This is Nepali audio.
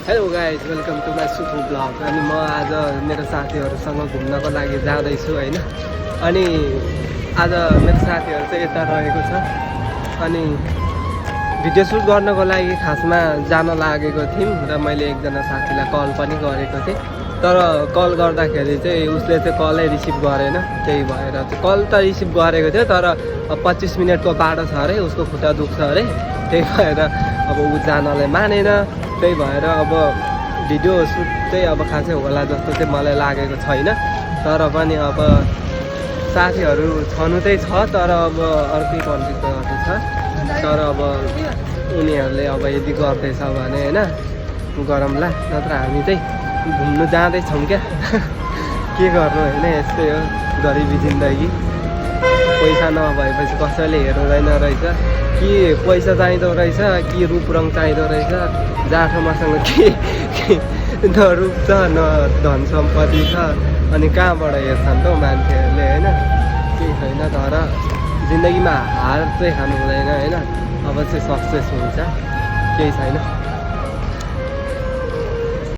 Hello guys welcome to my सुफु ब्लग। अनि म आज मेरो साथीहरूसँग घुम्नको लागि जाँदैछु होइन। अनि आज मेरो साथीहरू चाहिँ यता रहेको छ। अनि भिडियो सुट गर्नको लागि खासमा जान लागेको थियौँ र मैले एकजना साथीलाई कल पनि गरेको थिएँ। तर कल गर्दाखेरि चाहिँ उसले चाहिँ कलै रिसिभ गरेन। त्यही भएर चाहिँ कल त रिसिभ गरेको थियो तर 25 मिनटको बाटो छ अरे, उसको खुट्टा दुख्छ अरे। त्यही भएर अब ऊ जानलाई मानेन। त्यही भएर अब भिडियो सुट चाहिँ अब खासै होला जस्तो चाहिँ मलाई लागेको छैन। तर पनि अब साथीहरू छनु चाहिँ छ, तर अब अर्कै कन्ट्रीबाट छ। तर अब उनीहरूले अब यदि गर्दैछ भने होइन गरौँला, नत्र हामी चाहिँ घुम्नु जाँदैछौँ क्या। के गर्नु होइन, यस्तै हो गरिबी जिन्दगी। पैसा नभएपछि कसैले हेर्दैन रहेछ। कि पैसा चाहिँदो रहेछ कि रूप रङ चाहिँदो रहेछ। जाठो मसँग के न रूप छ न धन सम्पत्ति छ। अनि कहाँबाट हेर्छन् त मान्छेहरूले होइन, केही छैन। तर जिन्दगीमा हार चाहिँ खानु हुँदैन होइन। अब चाहिँ सक्सेस हुन्छ, केही छैन।